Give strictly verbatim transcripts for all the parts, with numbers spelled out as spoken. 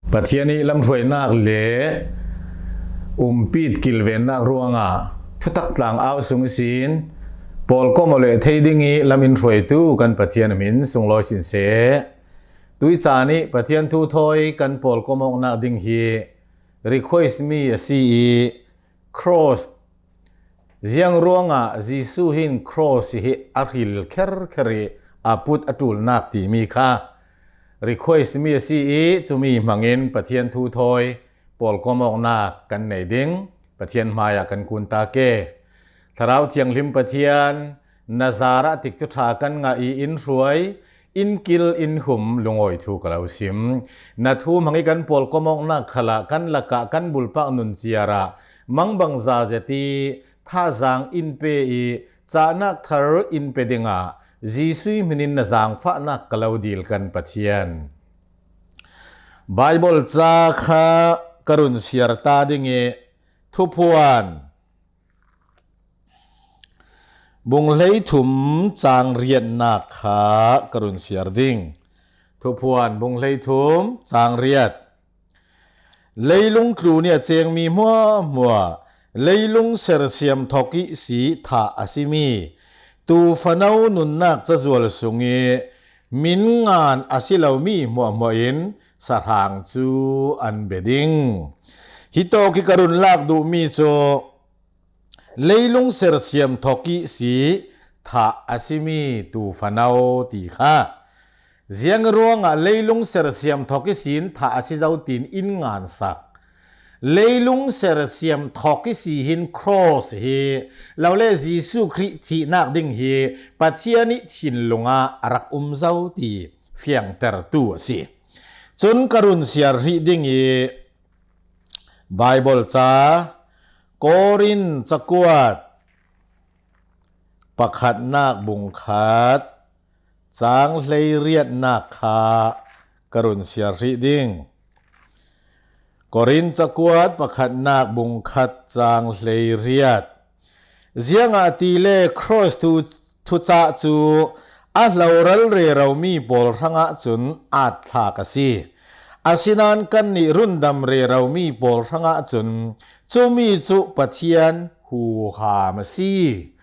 Pathian ih lamhruainak le umpit kilvennak ruangah thutak tlang au sung ihsin pawlkom aw leh thei ding ih lam in hruaitu kan Pathian a min sunglawi sin seh. Tuih caan ih Pathian thu thawi kan pawlkom awknak ding hi request mi a si ih cross, ziang ruangah Jesuh hin cross hi a hril kherkher ih a put a ṭulnak timi kha request mi a si ih, cumi hmangin Pathian thu thawi pawlkom awknak kan nei ding. Pathian hmaiah kan kun ta ke. Thlarau Thianghlim Pathian, na zarah tikcu ṭha kan ngah ih in hruai, in kil, in hum lungawi thu ka lo sim. Na thu hmang ih kan pawlkom awknak khalah kan lakah kan bulpak nun ciarah mangbangza zet ih thazaang in pe ih cahnak thar in pe dingah Jesuh hminin na zaangfahnak ka lo dil kan Pathian. Baibal ca kha ka run siar ta ding ih Thuphuan bung hleithum cang riatnak kha ka run siar ding. Thuphuan bung hleithum cang riat. Leilung tlun ih a cengmi hmuahhmuah, leilung sersiam thawk ihsi thah a simi tuufano nunnak cazual sungih min ngan a si lomi hmuahhmuah in sahrang cu an bia ding. Hitawk ih ka run lak duhmi cu leilung sersiam thawk ihsi thah a simi tuufano ti kha. Ziang ruangah leilung sersiam thawk ihsin thah a si zo tiin in ngansak? Leilung sersiam thawk ihsi hin cross hi, lole Jesuh Khrih thihnak ding hi Pathian ih thinlung ah a rak um zo ti fiangtertu a si. Cun ka run siar hrih ding ih Baibal ca Korin cakuat pakhatnak bung khat cang hleiriatnak kha ka run siar hrih ding. Korin cakuat pakhatnak bung khat cang hleiriat. Ziangahtile cross thu, thucah cu a hloral reromi pawl hrangah cun aat thlak a si. Asinain kannih rundam reromi pawl hrangah cun cumi cu Pathian huham a si.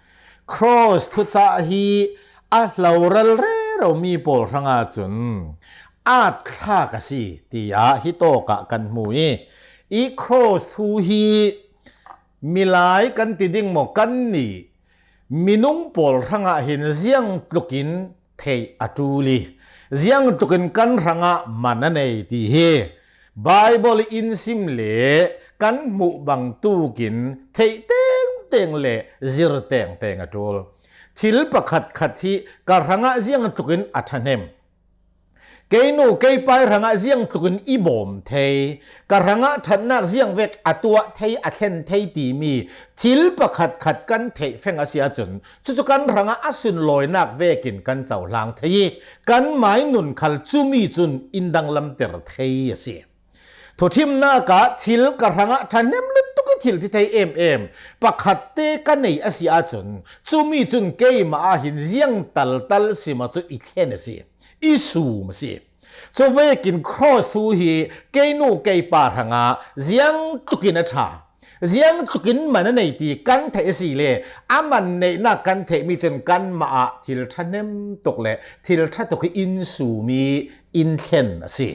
Cross thucah hi a hloral reromi pawl hrangah cun aat thlak a si, tiah hitawkah kan hmu ih, ih cross thu hi milai kan ti ding maw, kannih minung pawl hrangah hin ziangtlukin theih a ṭul ih, ziangtlukin kan hrangah man a nei ti hi Baibal in sim le kan hmuh bangtukin theih tengteng le zir tengteng a ṭul. Thil pakhatkhat hi ka hrangah ziangtlukin a ṭhahnem, kei nu kei pa ih hrangah ziangtlukin i bawm thei, ka hrangah ṭhatnak ziangvek a tuah thei, a thlen thei timi thil pakhatkhat kan theih feng a si ahcun, cucu kan hrangah a sunlawinak vekin kan cohlang thei ih, kan mai nun khal cumi cun in danglamter thei a si. Thuṭhimnak ah thil ka hrangah ṭhahnem lutuk ih thil thi thei emem pakhatte ka nei a si ahcun, cumi cun keimah ah hin ziang taltal sim ah cu i thlen a si, i sum a si. Cuvekin cross thu hi kei nu kei pa hrangah ziangtlukin a ṭha, ziangtlukin man a nei ti kan theih a si le, a man neihnak kan theihmi cun kanmah ah thil ṭhahnem tuk le thil ṭha tuk hi in sum ih in thlen a si.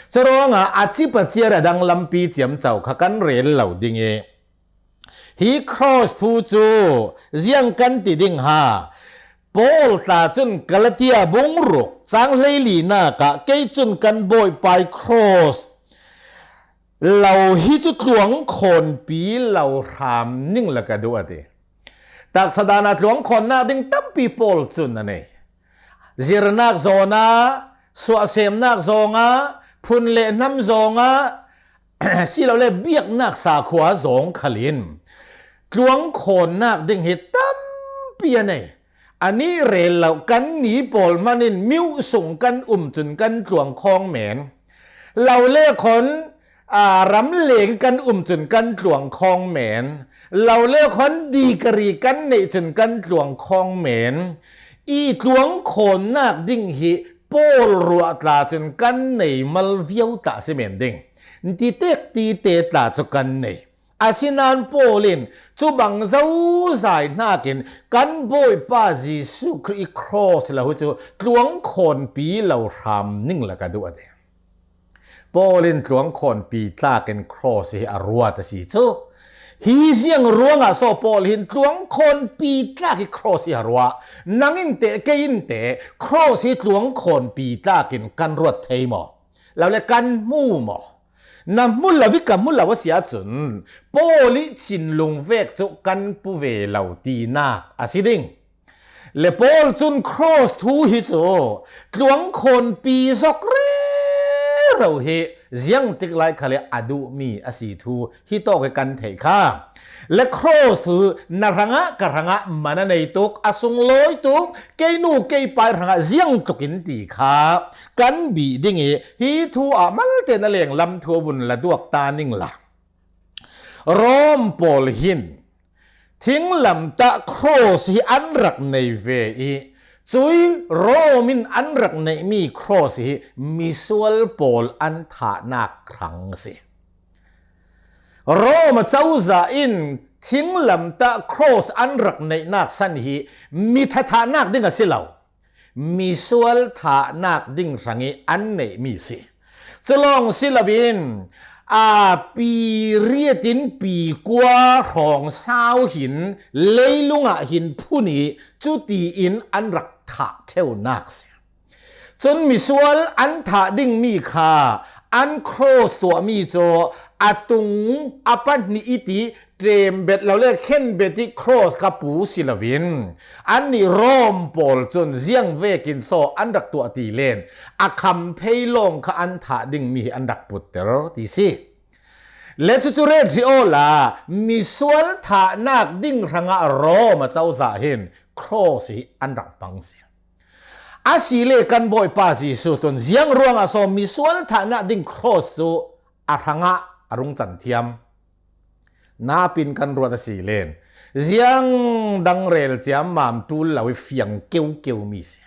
Curuangah a cipa ciar a dang lampi ciamco kha kan rel lo ding ih, hi cross thu cu ziang kan ti ding ha? Paul tla cun Galatia bung ruk cang hleilinak ah, kei cun kan Bawipa ih cross lo hi cu tluang khawnpi lo hram ning la ka duh a ti. Taksa dan ah tluang khawnnak ding tampi Paul cun a nei. Zirnak zawn ah, suahsemnak zawng ah, phun le hnam zawng ah, silole biaknak sakhua zawng khal in tluang khawnnak ding hi tampi a nei. Anih rel lo, kan ni pawl hman in miuh sung kan um cun kan tluang khawng men. Lo le khawn, aa, ram leng kan um cun kan tluang khawng men. Lo le khawn degree kan neih cun kan tluang khawng men. I tluang khawnnak ding hi Paul ruah tla cun kan nei mal viau tla si men ding. Ti tek ti te tla cu kan nei. Asinain Paul in cubang zozai hnakin kan Bawipa Jesuh Khrih i cross lo hi cu tluangkhawnpi lo hram ning la ka duh a ti. Paul in tluangkhawnpi tlakin cross hi a ruat a si cu. Hi ziang ruangah so Paul hin tluangkhawnpi tlak hi cross hi a ruah? Nang in teh, kei in teh, cross hi tluangkhawnpi tlakin kan ruat thei maw? Lo le kan hmu maw? Na hmu lo i ka hmu lo a si ahcun Paul i thinlung vek cu kan pu ve lo tinak a si ding. Le Paul cun cross thu hi cu tluangkhawnpi zok rero hi ziangtik lai khal i a duhmi a si thu hi tawk i kan theih kha. Le cross thu na hrangah ka hrangah man a nei tuk, a sunglawi tuk, kei nu kei pa hrangah ziang tuk in ti kha kan bih ding i hi thu ah malte na lenglam thu vun la duak ta ning la. Rom pawl hin thinglamtah cross hi an rak nei ve i, cui Rom in an rak neihmi cross hi misual pawl an thahnak hrang a si. Rom cozah in thinglamtah cross an rak neihnak san hi mi thathahnak ding a si lo, misual thahnak ding hrang i an neihmi si. Cu lawng si loin, aa, pi riat in pi kua hrawng sau hin leilung ah hin phun i cuti in an rak thah ṭheunak si. Cun misual an thah dingmi kha an cross tuahmi cu a tung a pahnih i ti ṭem bet lo le khen bet i cross kha pu si loin, annih Rom pawl cun ziang vekin saw an rak tuah ti len a khamphei lawng kha an thah dingmi hi an rak putter ti si. Le cucu ret hrih awla misual thahnak ding hrangah Rom cozah hin cross hi an rak hmang si. A si le kan Bawipa Jesuh cun ziang ruangah saw misual thahnak ding cross cu a hrangah a rung can thiam? Napin kan ruat a si len ziang dang rel ciammam ṭul lo i fiang keukeu mi si.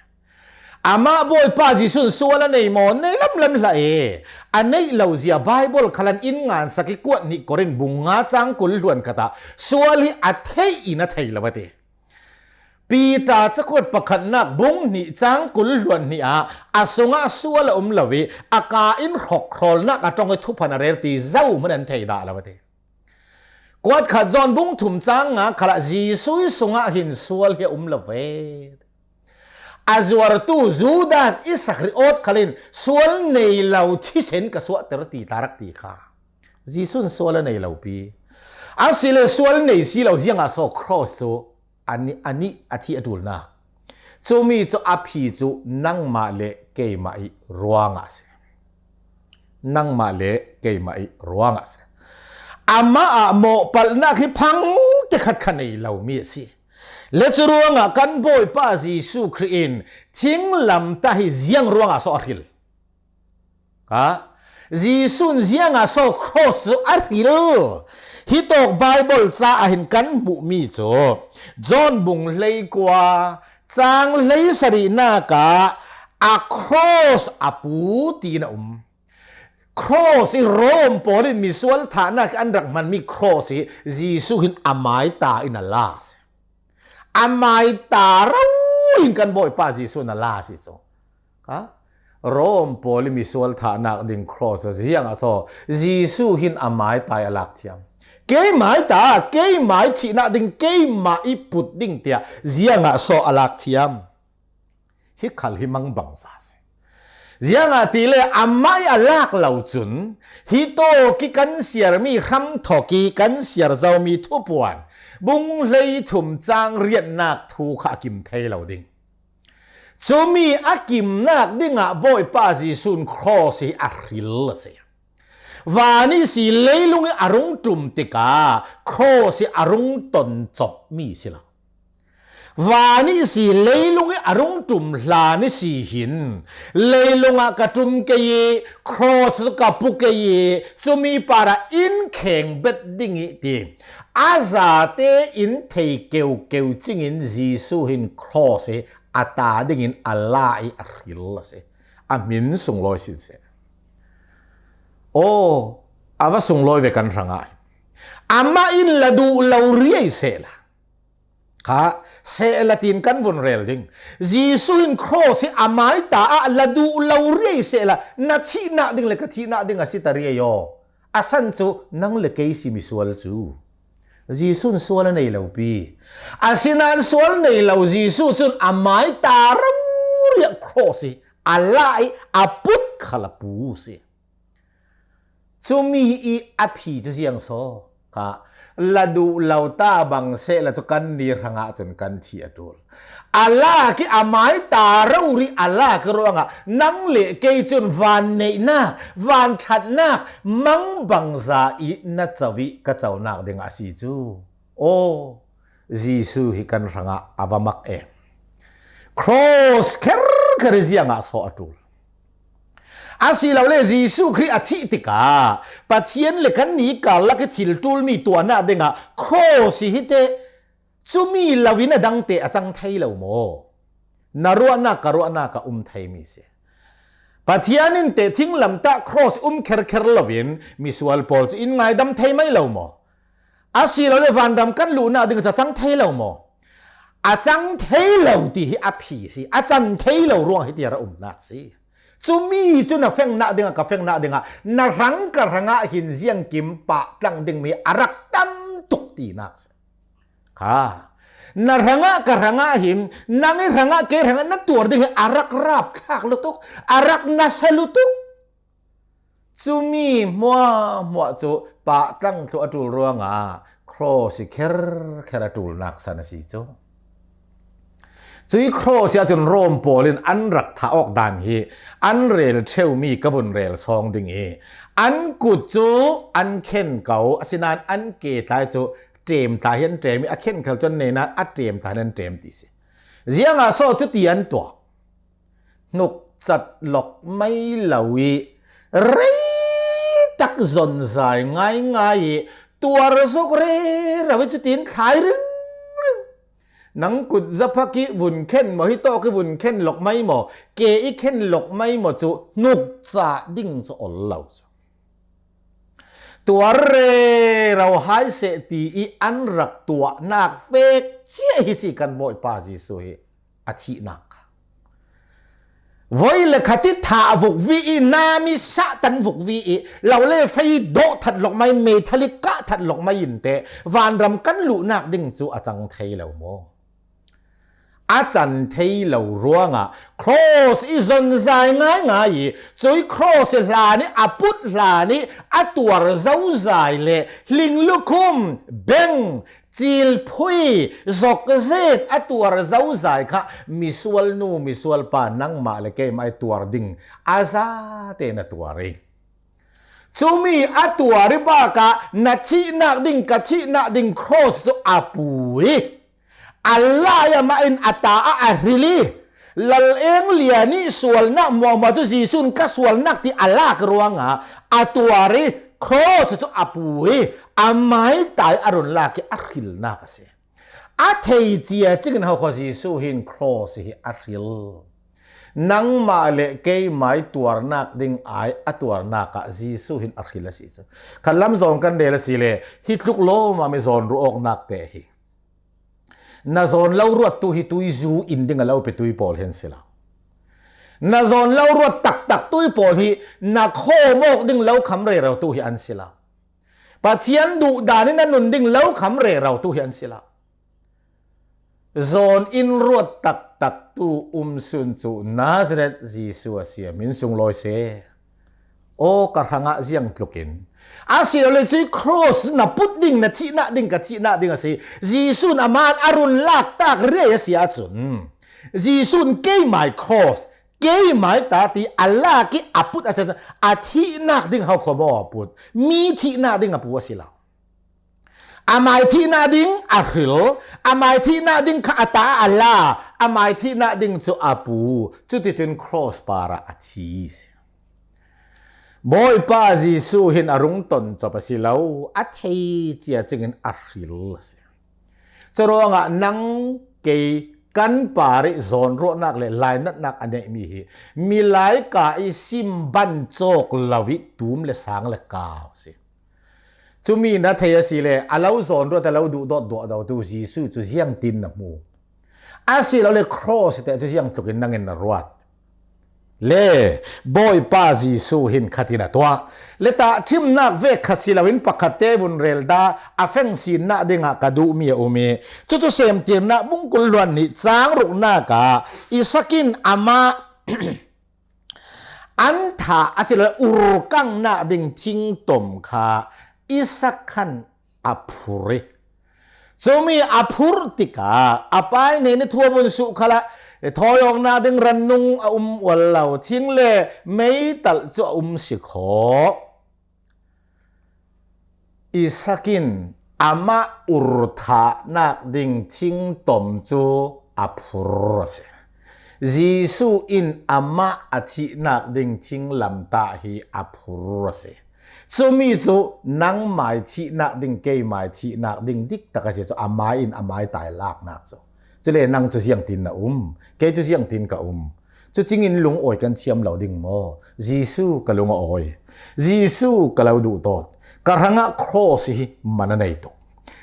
Amah Bawipa Jesuh in sual a nei maw? Nei lamlam hlah e. A neih lo zia Bible khal an in ngansak i kuat hnih Korin bung nga cang kul hluan khat ah sual hi a theih in a thei lo a ti. Peter cakuat pakhatnak bung hnih cang kul hluan hnih ah a sungah sual a um lo i a ka in hrawkhrawlnak a ṭong i thuphan a rel ti zohman an thei dah lo a ti. Kuat khat John bung thum cang nga khalah Jesuh i sungah hin sual hi a um lo ve. A zuartu Judas Iskariot khal in sual nei lo thisen ka suahter ti ta rak ti kha. Jesuh in sual a nei lo pi. A si le sual nei si lo ziangah saw cross cu a nih, a nih a thih a ṭulnak. Cumi cu a phi cu nangmah le keimah i ruangah a si. Nangmah le keimah i ruangah a si. Amah ah mawhpalhnak hi phang tikhat kha nei lomi a si. Le cu ruangah kan Bawipa Jesuh Khrih in thinglamtah hi ziang ruangah saw a hril? Ha? Jesuh in ziangah saw cross cu a hril? Hi tawk Bible caah hin kan hmuhmi cu John bung hleikua cang hleisarihnak ah a cross a pu tiin a um. Cross i Rom pawl in misual thahnak an rak hmanmi cross hi Jesuh hin a mai ta in a la a si. A mai ta rau in kan Bawipa Jesuh in a la a si cu. Ka? Rom pawl i misual thahnak ding cross cu ziangah saw Jesuh hin a mai ta i a lak thiam? Kei mai ta, kei mai thihnak ding keimah i put ding tiah ziangah saw a lak thiam? Hi khal hi mangbangza a si. Ziangahtile amah i a lak lo cun hi tawk i kan siarmi hramthok i kan siar zomi Thupuan bung hleithum cang riatnak thu kha a kim thei lo ding. Cumi a kimnak dingah Bawipa Jesuh in cross hi a hril a si. Van i si leilung i a rung ṭum tikah cross hi a rung ton copmi si lo. Van i si leilung i a rung ṭum hlan i si hin leilung ah ka ṭum kei i cross ka pu kei i cumi parah in kheng bet ding i ti a zate in thei keukeu cingin Jesuh hin cross hi a ta dingin a la i a hril a si. A hmin sunglawi sin seh. Aw, A va sunglawi ve kan hrangah. Amah in la duh lo riai sehla. Kha, sehla tin kan vun rel ding. Jesuh in cross hi a mai ta ah la duh lo riai sehla. Na thihnak ding le ka thihnak ding a si ta riai aw. A san cu nang le kei si misual cu. Jesuh in sual a nei lo pi. Asinain sual nei lo Jesuh cun a mai ta rori ah cross hi a la i a put khal a pu si. Cumi i a phi cu ziang so ka la duh lo ta bang sehla cu kan ni hrangah cun kan thih a ṭul. A lak i a mai ta rori a lak ruangah nang le kei cun van neihnak, van ṭhatnak, mangbangza i na co i ka conak dingah a si cu. Aw, Jesuh hi kan hrangah a va mak e. Cross kherkher hi ziangah so a ṭul. Asilole Jesuh Khrih a thih tikah Pathian le kan ni karlak i thil ṭulmi tuahnak dingah cross hi hi te. Cumi loin a dangte a cang thei lo maw? Na ruahnak, ka ruahnak a um theimi si. Pathian in teh thinglamtah cross um kherkher loin misual pawl cu in ngaidam thei mai lo maw? Asilole vanram kan luhnak ding cu a cang thei lo maw? A cang thei lo ti hi a phi si. A can thei lo ruang hi tiar a umnak si. Cumi cu na fengnak dingah, ka fengnak dingah, na hrang ka hrangah hin ziangkim pah tlang dingmi a rak tam tuk tinak si. Kha. Na hrangah ka hrangah hin, nang i hrangah kei hrangah na tuar ding hi a rak rap thlak lutuk, a rak nasa lutuk. Cumi hmuahhmuah cu pah tlang thluh a ṭul ruangah cross hi kherkher a ṭulnak san a si cu. Cui cross ah cun Rom pawl in an rak thah awk dan hi an rel ṭheumi ka vun rel sawng ding i an kut cu an khen ko, asinain an ke tlai cu ṭem tlai hi an ṭem i a khen khal cu an nei nain a ṭem tlai hi an ṭem ti si. Ziangah so cu ti an tuah. Hnukcat lok mai lo i rei tak zonzai ngaingai i tuar zuk rero i cutin thlai ringring. Nang kut zaphak i vun khen maw, hi tawk i vun khen lok mai maw, ke i khen lok mai maw cu hnukcah ding cu ol lo cu. Tuar rero hai seh ti i an rak tuahnak pek cia hi si kan Bawipa Jesuh hi a thihnak. Voi le khat i thah vukvi i, nam i satan vukvi i, lo le fei dawh that lok mai, meithal i kah that lok mai in teh vanram kan luhnak ding cu a cang thei lo maw? A can thei lo ruangah cross i zonzai ngaingai i, cui cross i hlan i a put hlan i a tuar zozai le hling lukhum, beng, cilphui, zokzet a tuar zozai kha misual nu, misual pa nangmah le keimah i tuar ding a zate na tuar i. Cumi a tuar i bakah na thihnak ding, ka thihnak ding cross cu a pu i. A lai amah in a ta ah a hril i. Lal Eng Lian i sualnak hmuahhmuah cu Jesuh in ka sualnak ti a lak ruangah a tuar i cross cu a pu i. A mai ta i a run lak i a hrilnak a si. A thei cia cingin ho kho Jesuh hin cross hi a hril. Nangmah le keimah i tuarnak ding ai a tuarnak ah Jesuh hin a hril a si cu. Khatlam zawn kan rel a si le hi tluk lawmam i zawn ruh awknak te hi. Na zawn lo ruat tu hi tuizu in ding a lo pe tui pawl hi an si lo. Na zawn lo ruat taktak tui pawl hi na khawm awk ding lo kham rero tu hi an si lo. Pathian duh dan in a nun ding lo kham rero tu hi an si lo. Zawn in ruat taktak tu um sun cu Nazareth Jesuh a si a min sunglawi se. Aw ka hrangah ziang tlukin. A si lo le cui cross na put ding, na thihnak ding, ka thihnak ding a si. Jesuh in amah a run lak tak riai a si ahcun. Jesuh in keimai cross, keimai ta ti a lak i a put a si ahcun. A thihnak ding ho kho maw a put. Mi thihnak ding a pu a si lo. Amai thihnak ding a hril, amai thihnak ding kha a ta a la, amai thihnak ding cu a pu, cuticun cross parah a thi si. Bawipa Jesuh hin a rung ton cop a si lo, a thei cia cingin a hril a si. Curuangah nang kei kan parih zawnruahnak le lainatnak a neihmi hi milai ka i sim ban cawk lo i tum le sang le kau si. Cumi na thei a si le, a lo zawn ruat, a lo duhdawt duahdotu Jesu cu ziangtin na hmu? A si lo le, cross te cu ziangtlukin nangin na ruat? Le, Bawipa Jesu hin khatin a tuah. Le tahṭhimnak vek khat si loin pakhat te vun rel dah, a fengsinnak dingah ka duhmi a um i, cucu Semtirnak bung kul hluan nih cang ruknak ah Isak in amah an thah a si lo le urkangnak ding thingtom kha Isak khan a phur i, cumi a phurh tikah a pa ih hnen i thu a vun suh khalah thawiawknak ding rannung a um ual lo, thing le meitalh cu a um si khawh. Isak in amah urthahnak ding thingtom cu a phur a si. Jesu in amah a thihnak ding thinglamtah hi a phur a si. Cumi cu nangmai thihnak ding, keimai thihnak ding dik tak a si cu, amah in amai tai laknak cu. Cule nang cu ziangtin na um? Kei cu ziangtin ka um? Cucingin lungawi kan thiam lo ding maw? Jesu ka lung a awi. Jesu ka lo duhdawt. Ka hrangah cross hi man a nei tuk.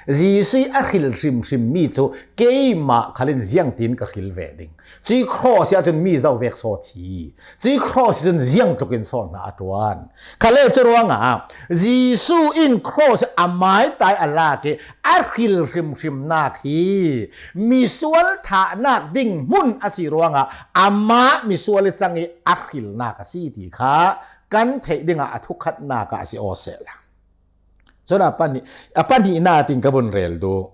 Jesu ih a hril hrimhrim mi cu keimah khal in ziangtin ka hril ve ding? Cuih cross ih ahcun mi zo vek saw thi. Cuih cross ih cun ziangtlukin sawn hna a ṭuan. Khale cu ruangah Jesu in cross ih a maitai a lak i a hril hrimhrimnak hi misual thahnak ding hmun a si ruangah amah misual ih cang i a hrilnak a si ti kha kan theih dingah a thukhatnak ah a si aw sehla. Cun a pahnih, a pahnihnak ah tin ka vun rel duh.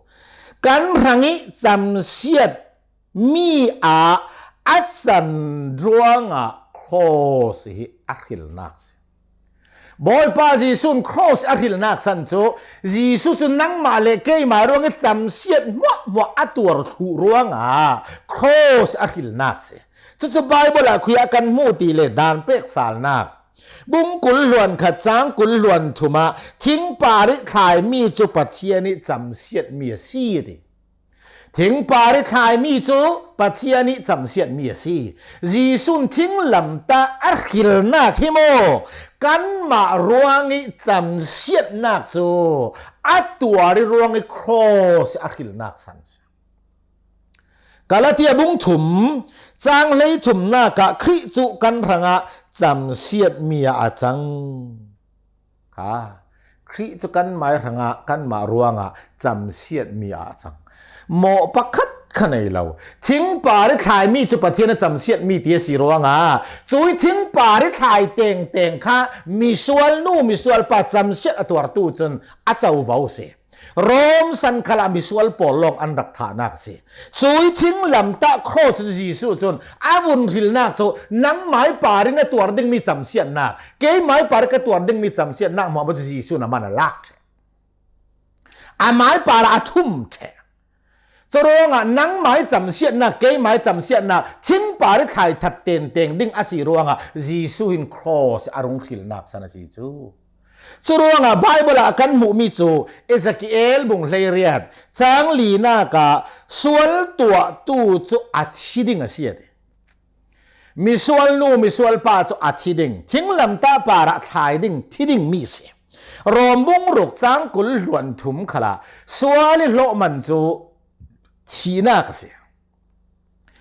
Kan hrang ih camsiat mi ah a can ruangah cross hi a hrilnak si. Bawipa Jesuh in cross a hrilnak san cu Jesuh cu nangmah le keimah ruang ih camsiat hmuahhmuah a tuar thluh ruangah cross a hrilnak si. Cucu Baibal ah khui ah kan hmuh ti le dan pek salnak. Bung kul hluan khat cang kul hluan thum ah thingpar ih thlaimi cu Pathian ih camsiatmi a si a ti. Thingpar ih thlaimi cu Pathian ih camsiatmi a si. Jesuh in thinglamtah a hrilnak hi maw kanmah ruang ih camsiatnak cu a tuar ih ruang ih cross a hrilnak san si. Galatia bung thum, cang hlei thumnak ah Khrih cu kan hrangah camsiatmi ah a cang. Kha, Khrih cu kanmai hrangah, kanmah ruangah camsiatmi ah a cang. Mawh pakhat kha nei lo. Thingpar ih thlaimi cu Pathian a camsiatmi ti a si ruangah, cui thingpar ih thlai tengteng kha misual nu, misual pa camsiat a tuartu cun a covo si. Rom san khalah misual pawl lawng an rak thahnak a si. Cui thinglamtah cross cu Jesuh cun a vun hrilnak cu nangmai par in a tuar dingmi camsiatnak, keimai par in ka tuar dingmi camsiatnak hmuahhmuah cu Jesuh in amah a lak ṭheh. Amai par ah a ṭhum ṭheh. Curuangah nangmai camsiatnak, keimai camsiatnak, thingpar ih thlai that tengteng ding a si ruangah Jesuh in cross a rung hrilnak san a si cu. Curuangah Baibal ah kan hmuhmi cu Ezekiel bung hleiriat, cang linak ah sual tuahtu cu a thi ding a si a ti. Misual nu, misual pa cu a thi ding, thinglamtah par ah thlai ding, thi dingmi a si. Rom bung ruk cang kul hluan thum khalah sual ih hlawh man cu thihnak a si.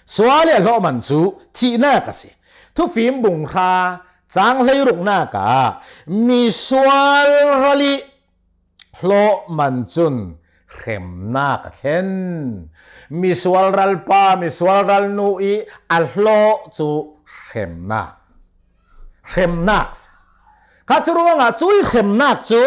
Sual ih a hlawh man cu thihnak a si. Thufim bung hra cang hleiruknak ah misual ral ih hlawh man cun hremnak a thlen. Misual ral pa, misual ral nu ih a hlawh cu hremnak. Hremnak. Kha cu ruangah cui hremnak cu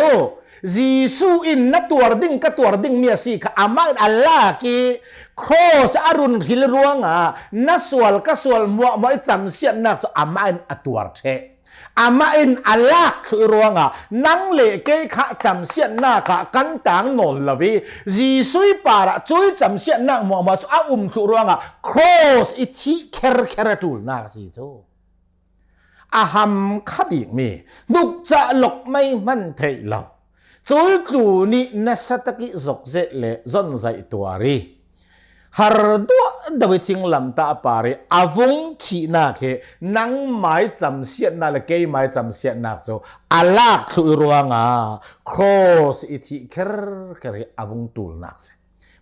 Jesuh in na tuar ding, ka tuar dingmi a si kha amah in a lak ih cross a run hril ruangah na sual ka sual hmuahhmuah ih camsiatnak cu amah in a tuar ṭheh. Amah in a lak thluh ih ruangah nang le kei kha camsiatnak ah kan tang nawn lo ih Jesuh ih par ah cui camsiatnak hmuahhmuah cu a um thluh ruangah cross ih thih kherkher a ṭulnak a si cu. A ham kha bikmi, hnukcah lok mei hman theih lo, cul tlun ih nasa tak ih zokzet le zonzaih tuar ih Har duah deuh i thinglamtah par i a vung thihnak hi nangmai camsiatnak le keimai camsiatnak cu a lak thluh i ruangah cross i thih kherkher hi a vung ṭulnak si.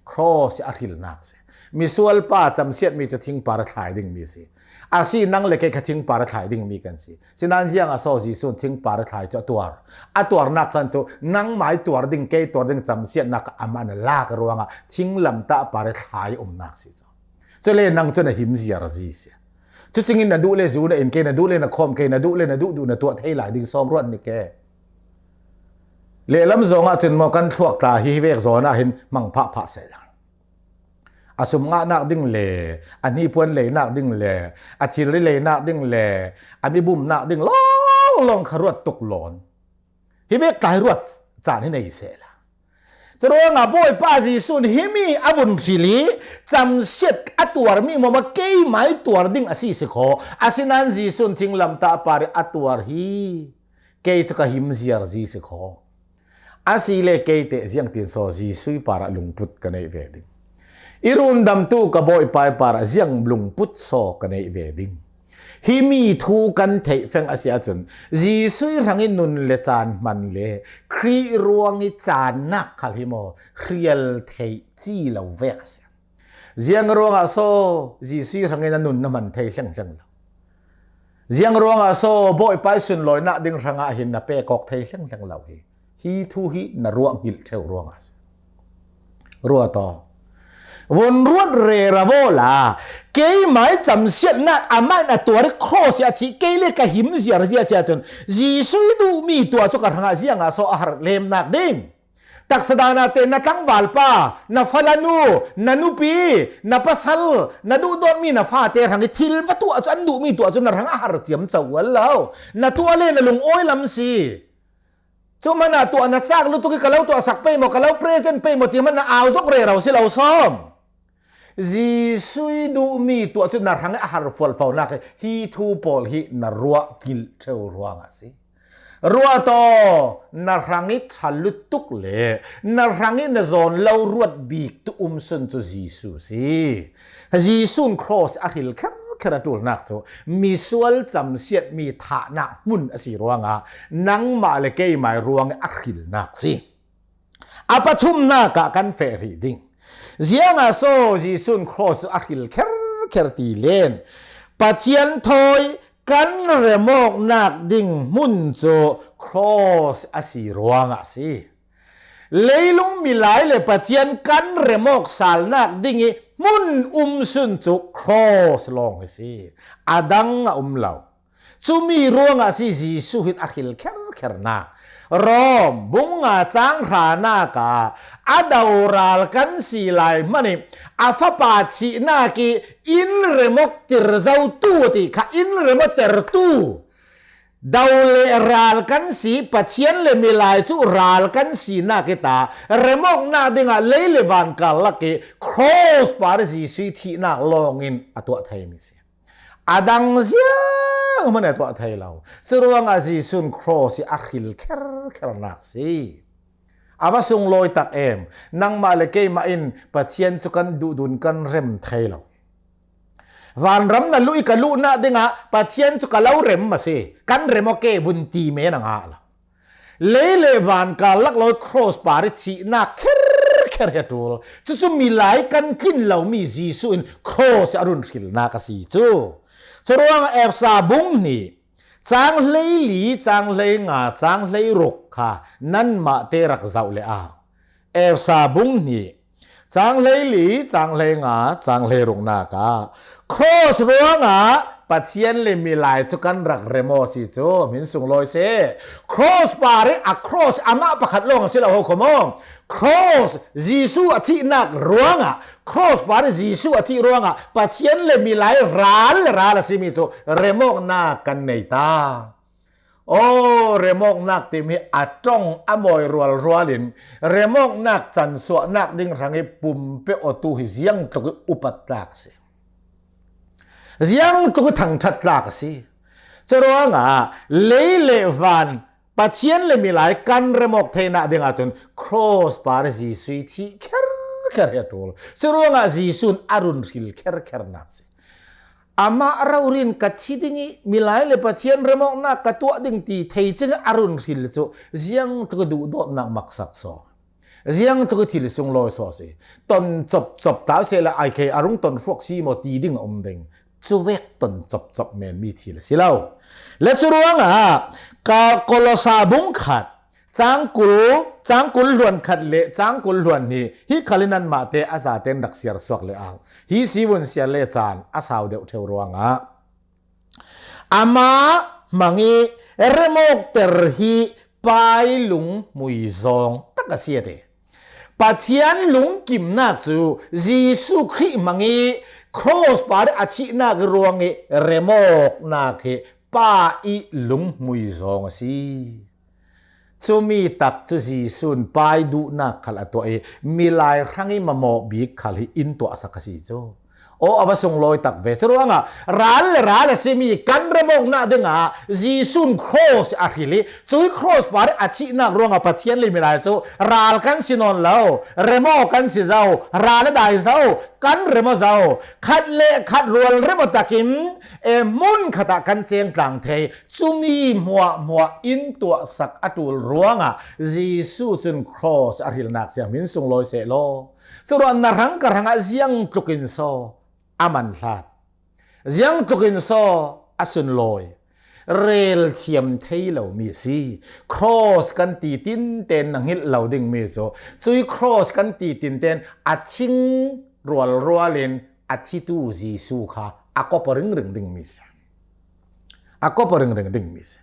Cross hi a hrilnak si. Misual pa camsiatmi cu thingpar a thlai dingmi si. A si nang le kei kha thingpar a thlai dingmi kan si. Sinain ziangah so Jesuh thingpar a thlai cu a tuar? A tuarnak san cu nangmai tuar ding, kei tuar ding camsiatnak amah na lak ruangah thinglamtah par a thlai umnak si cu. Cule nang cu na him ziarzi si. Cucingin na duh le zu na in ke, na duh le na khawm ke, na duh le na duh duh na tuah thei lai ding sawm ruat ni ke. Lehlam zawngah cun maw kan thluak tla hi, hi vek zawn ah hin hmang phah phah seh. A sum ngahnak ding le a hnipuan leinak ding le a thilri leinak ding le a mibumnak ding lawnglawng kha ruat tuk lawn. Hi vek tla hi ruat caan hi nei sehla. Curuangah Bawipa Jesuh in himi a vun hril i camsiat a tuarmi maw, keimai tuar ding a si si kho. Asinain Jesuh in thinglamtah par i a tuar hi kei cu ka him ziarzi si kho. Asile kei teh ziangtin so Jesuh parah lungput ka neih ve ding? I rundamtu ka Bawipa parah ziang lungput so ka neih ve ding? Himi thu kan theih feng a si ahcun Jesuh hrangin nun le caan hman le Khrih ruang i caannak khal hi maw hrial theih ci lo vek a si. Ziang ruangah so Jesuh hrangin a nun na hman thei hlenghleng lo? Ziang ruangah so Bawipa i sunlawinak ding hrangah hin na pek awk thei hlenghleng lo hi? Hi thu hi na ruah hngilh ṭheu ruangah a si. Ruat aw. Vun ruat rero la, keimai camsiatnak amah in a tuar i cross i a thih kei le ka him ziarzi a si ahcun Jesuh i duhmi tuah cu ka hrangah ziangah so a har lemnak ding? Taksa dan ah te na tlangval pa, na falanu, na nupi, na pasal, na duhdawtmi na fate hrang i thil va tuah cu an duhmi tuah cu na hrang a har ciamco ual lo. Na tuah le na lungawi lam si. Cu hmanah tuah na cak lutuk i ka lo tuahsak pei maw, ka lo present pei maw ti hmanh na au zok rero si lo sawm. Jesuh i duhmi tuah cu na hrang i a har fualfonak hi, hi thu pawl hi na ruah hngilh ṭheu ruangah a si. Ruat aw, na hrang i ṭha lutuk le na hrang i na zawn lo ruat bik tu um sun cu Jesuh si. Jesuh in cross a hril kherkher a ṭulnak cu misual camsiatmi thahnak hmun a si ruangah nangmah le keimai ruang i a hrilnak si. A pathumnak ah kan feh rih ding. Ziangah so Jesuh in cross a hril kherkher ti len? Pathian thawi kan remawknak ding hmun cu cross a si ruangah a si. Leilung milai le Pathian kan remawk salnak ding i hmun um sun cu cross lawng hi si. A dang a um lo. Cumi ruangah si Jesuh hin a hril kherkhernak. Rom bung nga cang hranak ah a doral kan si lai hmanh i a fapa thihnak i in remawk tir zotu a ti kha, in remawk tertu. Do le ral kan si, Pathian le milai cu ral kan sinak i ta remawknak dingah lei le van karlak i cross par Jesuh i thihnak lawngin a tuah theimi si. A dang zianghman a tuah thei lo. Curuangah Jesuh in cross i a hril kherkhernak si. A va sunglawi tak em. Nangmah le keimah in Pathian cu kan duhdun kan rem thei lo. Vanram na luh i ka luhnak dingah Pathian cu ka lo rem a si. Kan rem awk e vun ti men a ngah lo. Lei le van karlak lo cross par i thihnak kherkher hi a ṭul. Cucu milai kan tlin lomi Jesuh in cross i a run hrilnak a si cu. Curuangah Efesa bung hnih, cang hleili, cang hleinga, cang hleiruk kha nanmah te rak zoh le au. Efesa bung hnih, cang hleili, cang hleinga, cang hleiruknak ah cross ruangah Pathian le milai cu kan rak rem aw si cu, min sunglawi seh. Cross par i a cross amah pakhat lawng a si lo, ho kho maw? Cross, Jesuh a thihnak ruangah, cross par i Jesuh a thih ruangah Pathian le milai ral le ral a simi cu remawknak kan nei ta. Aw, remawknak timi a ṭong a mawi rualrual in remawknak cansuahnak ding hrang i pumpe awtu hi ziangtluk i upat tlak a si. Ziangtluk i thangṭhat tlak a si. Curuangah lei le van, Pathian le milai kan remawk theinak dingah cun cross par Jesuh i thih kher hi a ṭul. Curuangah Jesuh in a run hril kher kher nak si. Amah rori in ka thi ding ih, milai le Pathian remawknak ka tuah ding ti thei cingin a run hril cu ziangtluk ih duhdawtnak maksak saw, ziangtluk ih thil sunglawi saw si. Ton copcop ta sehla ai kei a rung ton hruak si maw ti ding a um ding. Cuvek ton copcop menmi thil a si lo. Le curuangah ka Kolosa bung khat, cang kul, cang kul hluan khat le cang kul hluan hnih, hi khal in anmahte a zatein rak siar suak le au. Hi si vun siar le caan a sau deuh ṭheu ruangah, amah hmang ih remawkter hi Pa ih lunghmui zawng tak a si a ti. Pathian lungkimnak cu Jesuh Khrih hmang ih cross par ih a thihnak ruangih remawknak hi Pa ih lunghmui zawng a si. Cumi tak cu Jesuh in Pa ih duhnak khal a tuah ih milai hrangih mamawh bik khal hi in tuahsak a si cu. Aw, a va sunglawi tak ve. Curuangah ral le ral a simi kan remawknak dingah Jesuh in cross a hril ih cuih cross par ih a thihnak ruangah Pathian le milai cu ral kan si nawn lo, remaw kan si zo, ral a dai zo, kan remaw zo. Khat le khat rual remaw takin, eh, hmun khatah kan cengtlang thei. Cumi hmuahhmuah in tuahsak a ṭul ruangah Jesuh cun cross a hrilnak siang min sunglawi seh law. Curuangah na hrang ka hrangah ziangtlukin saw a man hlat, ziangtlukin saw a sunlawi, rel thiam thei lomi a si. Cross kan ti tinten na hngilh lo dingmi cu, cuih cross kan ti tinten a thing rualrual in a thitu Jesuh kha a kawp aw ringring dingmi si. A kawp aw ringring dingmi si.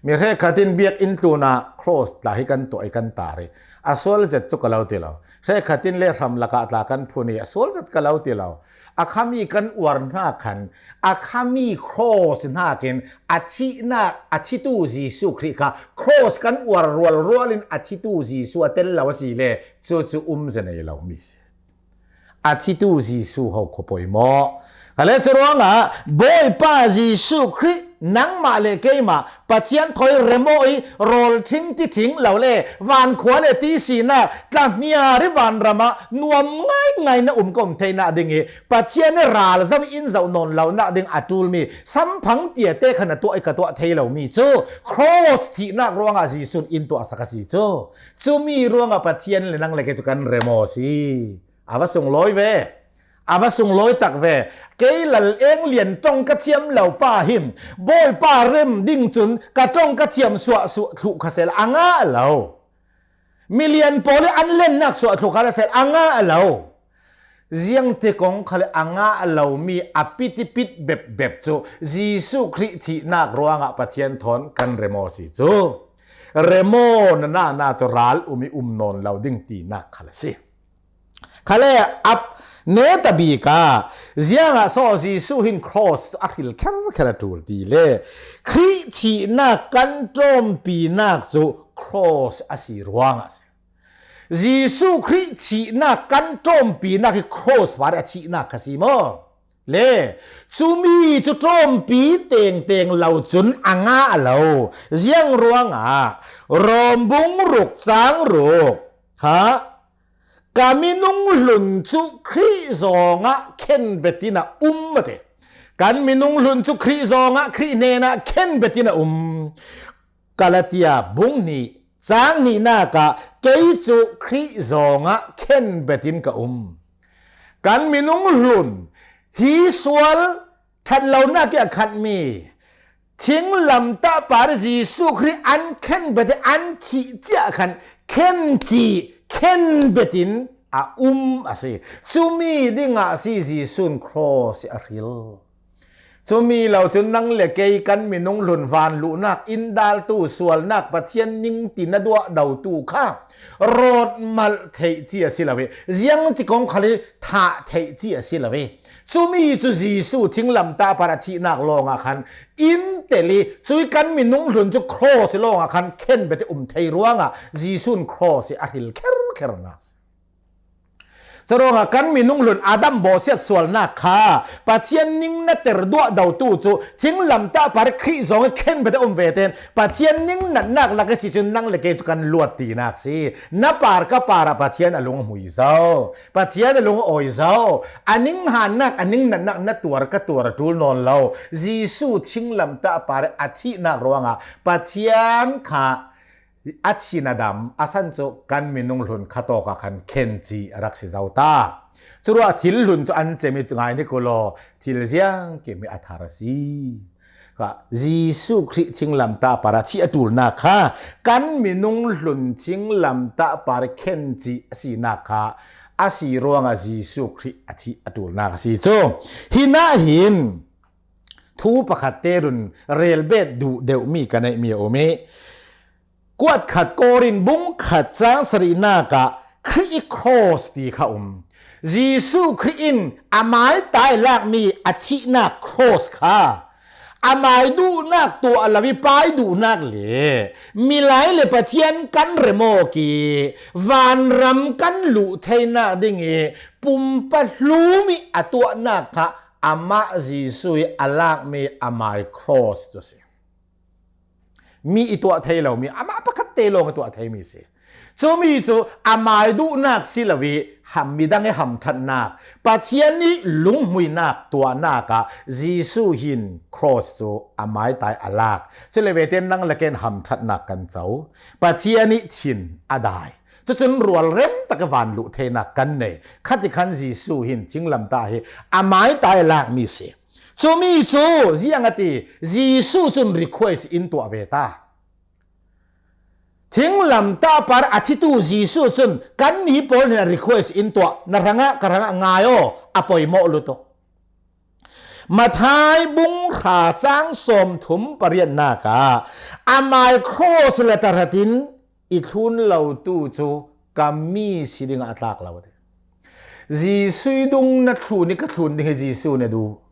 Mi hrekkhat in biakinn tlunah cross tla hi kan tuah ih kan tar ih a sual zet cu ka lo ti lo. Hrekkhat in le hram lakah tla kan phun ih a sual zet ka lo ti lo. A khami kan uar hna khan a khami cross hnakin a thihnak, a thitu Jesuh Khrih kha cross kan uar rualrual in a thitu Jesuh a tel lo a si le cucu um zia nei lomi si. A thitu Jesuh ho khuapoimawh. Kha le curuangah Bawipa Jesuh Khrih nangmah le keimah Pathian thawi remaw ih rawl ṭhing ti ṭhing lo le vankhua le ti sinak tlahmiar ih vanram ah nuam ngaingai na um ka um theinak ding ih Pathian ih ral zoh ih in zoh nawn lonak ding a ṭulmi samphang tiate khan a tuah ih ka tuah thei lomi cu cross thihnak ruangah Jesuh in in tuahsak a si cu. Cumi ruangah Pathian le nang le kei cu kan remaw a si. A va sunglawi ve. A va sunglawi tak ve. Kei lal eng lian ṭong ka thiam lo pa hin Bawipa rem ding cun ka ṭong ka thiam suahsuah thluh kha sehla a ngah lo. Milian pawl ih an lennak suah thluh kha sehla a ngah lo. Ziangtikong khal a ngah lomi a pit ih pit bepbep cu Jesuh Khrih thihnak ruangah Pathian thawn kan remaw a si cu. Remaw na na na cu ral um ih um nawn lo ding tinak khal a si. Kha le ap neta bik ah ziangah saw Jesuh hin cross cu a hril kherkher a ṭul ti le Khrih thihnak kan ṭawmpinak cu cross a si ruangah a si. Jesuh Khrih thihnak kan ṭawmpinak hi cross par a thihnak kha si maw? Le cumi cu ṭawmpi tengteng lo cun a ngah lo. Ziang ruangah Rom bung ruk cang ruk kha ka minung hlun cu Khrih zawngah khenbet in a um a ti. Kan minung hlun cu Khrih zawngah Khrih hnenah khenbet in a um. Galatia bung hnih cang hnihnak ah kei cu Khrih zawngah khenbet in ka um. Kan minung hlun hi sual ṭhat lonak ih a khatmi thinglamtah par Jesuh Khrih an khenbet ih an thih ciah khan khen cih khenbet in a um a si. Cumi dingah a si Jesuh in cross ih a hril. Cumi lo cun nang le kei kan minung hlun vanluhnak, in daltu, sualnak, Pathian ning ti na duah dotu kha rawt malh theih ci a si lo ih ziangtikong khal ih thah theih ci a si lo ih cumi cu Jesuh thinglamtah par a thihnak lawngah khan in tel ih cuih kan minung hlun cu cross lawngah khan khenbet ih um thei ruangah Jesuh in cross ih a hril kherkher hna a si. Curuangah kan minung hlun Adam bawsiat sualnak kha Pathian ning na ter duah dotu cu thinglamtah par Khrih zong i khen bete um veten Pathian ning natnak lak i si cun nang le kei cu kan luat tinak si. Na par ka parah Pathian a lunghmui zo. Pathian a lungawi zo. A ning hannak, a ning natnak na tuar ka tuar a ṭul nawn lo. Jesuh thinglamtah par a thihnak ruangah Pathian kha a thin a dam, a san cu kan minung hlun khatawk ah khan khen ci a rak si zo ta. Curuah thil hlun cu an cem i ngai ni ku law, thil ziangkim hi a thar a si. Kha, Jesuh Khrih thinglamtah par a thih a ṭulnak kha kan minung hlun thinglamtah par khen ci a sinak kha a si ruangah Jesuh Khrih a thih a ṭulnak a si cu. Hi nahin thu pakhat te run relbet duh deuhmi ka neihmi a um i, kuat khat Korin bung khat cang sarihnak ah Khrih i cross ti kha um. Jesuh Khrih in a maitai lakmi a thihnak cross kha amai duhnak tuah lo i pai duhnak le milai le Pathian kan remawk i vanram kan luh theinak ding i pumpa hlum i a tuahnak kha amah Jesuh i a lakmi amai cross cu si. Mi i tuah thei lomi, amah pakhat te lawng i tuah theimi si. Cumi cu amai duhnak si lo i ham, midang i hamṭhatnak, Pathian i lunghmuinak tuahnak ah Jesuh hin cross cu a maitai a lak. Cule vete nang le ken hamṭhatnak kan co. Pathian i thin a dai. Cucun rualrem tak i van luh theinak kan nei. Khatikhan Jesuh hin thinglamtah hi a maitai a lakmi si. Cumi cu ziang a ti, Jesuh cun request in tuah ve ta. Thinglamtah par a thitu Jesuh cun kannih pawl hin a request in tuah, na hrangah ka hrangah ngai aw, a poimawh lutuk. Mathai bung hra cang sawmthum pariatnak ah amai cross le tahratin i thlun lotu cu ka mi si dingah a tlak lo a ti. Jesuh i dung na thlun i ka thlun ding hi Jesuh na duh.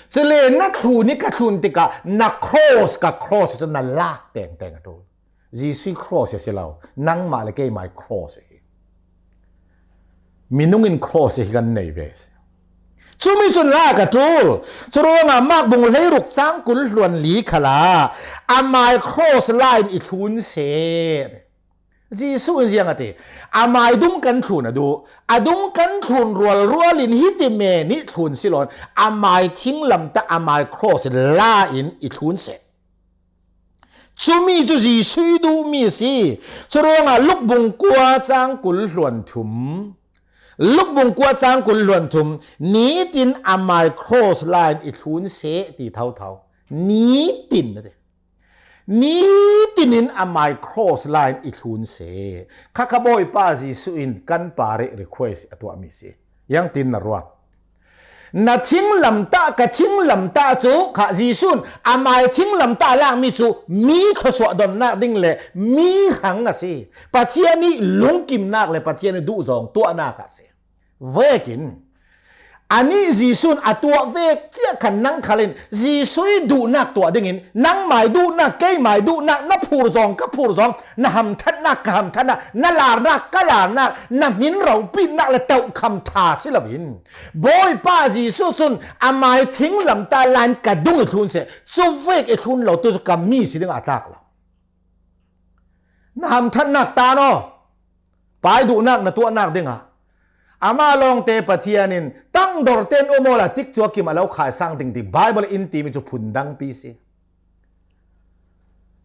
Cule na thlun i ka thlun tikah na cross ka cross cu na lak tengteng a ṭul. Jesuh i cross a si lo, nangmah le keimah i cross a hi. Minung in cross a hi kan nei ve a si. Cumi cun lak a ṭul. Curuangah Mark bung hleiruk cang kul hluan li khalah amai cross la in i thlun seh. Jesuh in ziang a ti, amai dung kan thlun a duh. A dung kan thlun rualrual in hiti men i thlun si lo in amai thinglamtah amai cross la in i thlun seh. Cumi cu Jesuh i duhmi a si. Curuangah Luk bung kua cang kul hluan thum, Luk bung kua cang kul hluan thum, nitin amai cross la in i thlun seh ti thotho. Nitin a ti. Nitin in amai cross la in i thlun seh. Kha kha Bawipa Jesuh in kan par i request a tuahmi si. Ziangtin na ruat? Na thinglamtah, ka thinglamtah cu kha Jesuh in amai thinglamtah lakmi cu mi thluasuah donnak ding le mi hrang a si. Pathian i lungkimnak le Pathian i duhzawng tuahnak a si. Vekin, anih Jesuh in a tuah vek ciah khan nang khal in Jesuh i duhnak tuah dingin nangmai duhnak, keimai duhnak, na phur zawng, ka phur zawng, na hamṭhatnak, ka hamṭhatnak, na larnak, ka larnak, na hmin ropitnak le tohkham ṭha si loin Bawipa Jesuh cun amai thinglamtah la in ka dung i thlun seh, cuvek i thlun lotu cu ka mi si dingah a tlak lo. Na hamṭhatnak tan aw, pai duhnak na tuahnak dingah. Amah lawngte Pathian in tangdor ten um awla tikcu a kim a lo khaisang ding ti Baibal in timi cu phundangpi si.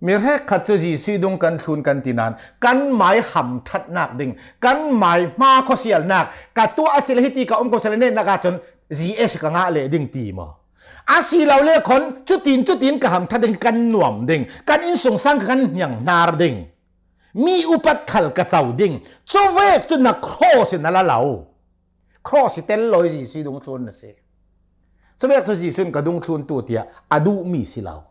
Mi hrekkhat cu Jesuh i dung kan thlun kan ti nain kan mai hamṭhatnak ding, kan mai hma khuasialnak, ka tuah a si le hiti ka um ko seh le netnak ahcun G S ka ngah leh ding ti maw? A si lo le khon cutin cutin ka hamṭhat ding, kan nuam ding, kan innsungsang kha kan hnianghnar ding, mi upat khal ka co ding, cuvek cu na cross in na la lo. Cross hi tel lo i Jesuh i dungthlun na si. Cuvek cu Jesuh in ka dungthluntu tiah a duhmi si lo.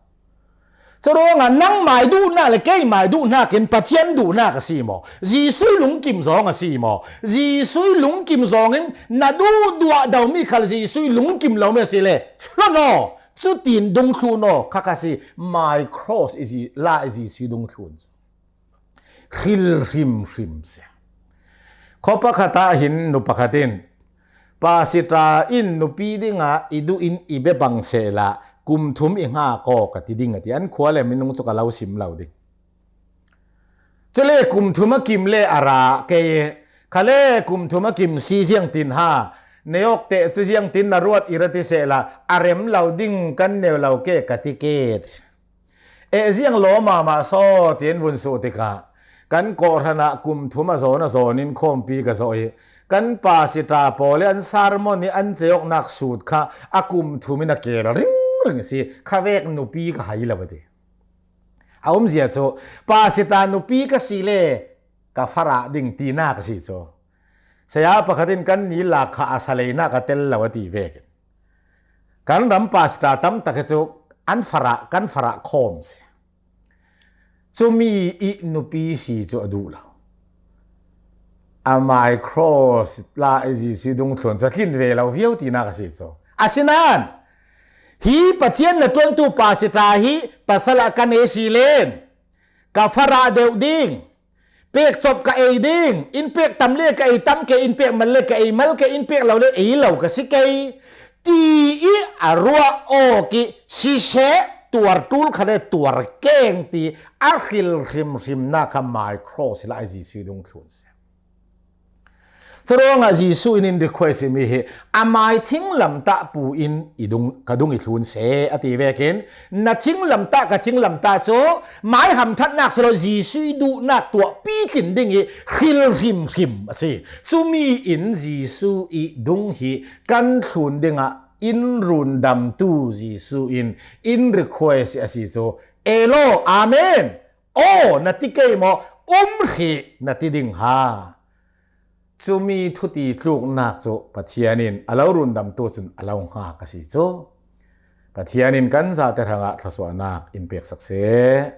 Curuangah nangmai duhnak le keimai duhnak in Pathian duhnak a si maw? Jesuh i lungkim zong a si maw? Jesuh i lungkim zong in na duh duah domi khal Jesuh i lungkim lomi a si le, hlon aw, cutin dungthlun aw, kha kha si, my cross i Ji-, la i Jesuh i dungthlun. Hril hrimhrim si. Khuapakhat ah hin nu pakhat in Pasita in nupi dinga i duh in i bia bang sehla kum thum i ngak aw ka ti ding a ti. An khua le minung cu ka lo sim lo ding. Cule kum thum a kim le a ra kei, kha le kum thum a kim si ziangtin ha, na awk teh cu ziangtin na ruat i ra ti sehla a rem lo ding kan neu lo ke ka ti ke. Eh, ziang law mahmah saw tiin vun suh tikah kan kawhhran ah kum thum a zawn a zawn in khawmpi ka zawh i kan pasita pawl le an sermon i an ceiawknak sut kha a kum thum in a keel ringring si, kha vek nupi ka hai lo a ti. A umzia cu pasita nupi ka si le ka farah ding tinak a si cu. Saya pakhat in kan ni lak kha a saleinak a tel lo a ti vekin kan ram pasita tam tak hi cu an farah, kan farah khawm si. Cumi i nupi si cu a duh lo. Amai cross la i Jesuh dung thlun cu a tlin ve lo viau tinak a si cu. Asinain hi Pathian na ṭuantu pasita hi pasal a kan ei si len ka farah deuh ding, pek cop ka ei ding, in pek tam le ka ei tam ke, in pek mal le ka ei mal ke, in pek lo le ei lo ka si kei, ti i a ruah awk i siseh, tuar ṭul kha le tuar keng ti a hril hrimhrim nak kha mai cross la i Jesuh dung thlun si. Curuangah Jesuh in in request mi hi, amai thinglamtah pu in i dung, ka dung i thlun seh a ti vekin, na thinglamtah ka thinglamtah cu mai hamṭhatnak si lo, Jesuh i duhnak tuahpi tlin ding i hril hrimhrim a si. Cumi in Jesuh i dung hi kan thlun dingah in rundamtu Jesuh in in request a si cu, elo, amen. Aw na ti kei maw, um hrih na ti ding ha. Cumi thuti tluknak cu Pathian in a lo rundamtu cun a lo hngak a si cu. Pathian in kan zate hrangah thluasuahnak in peksak seh.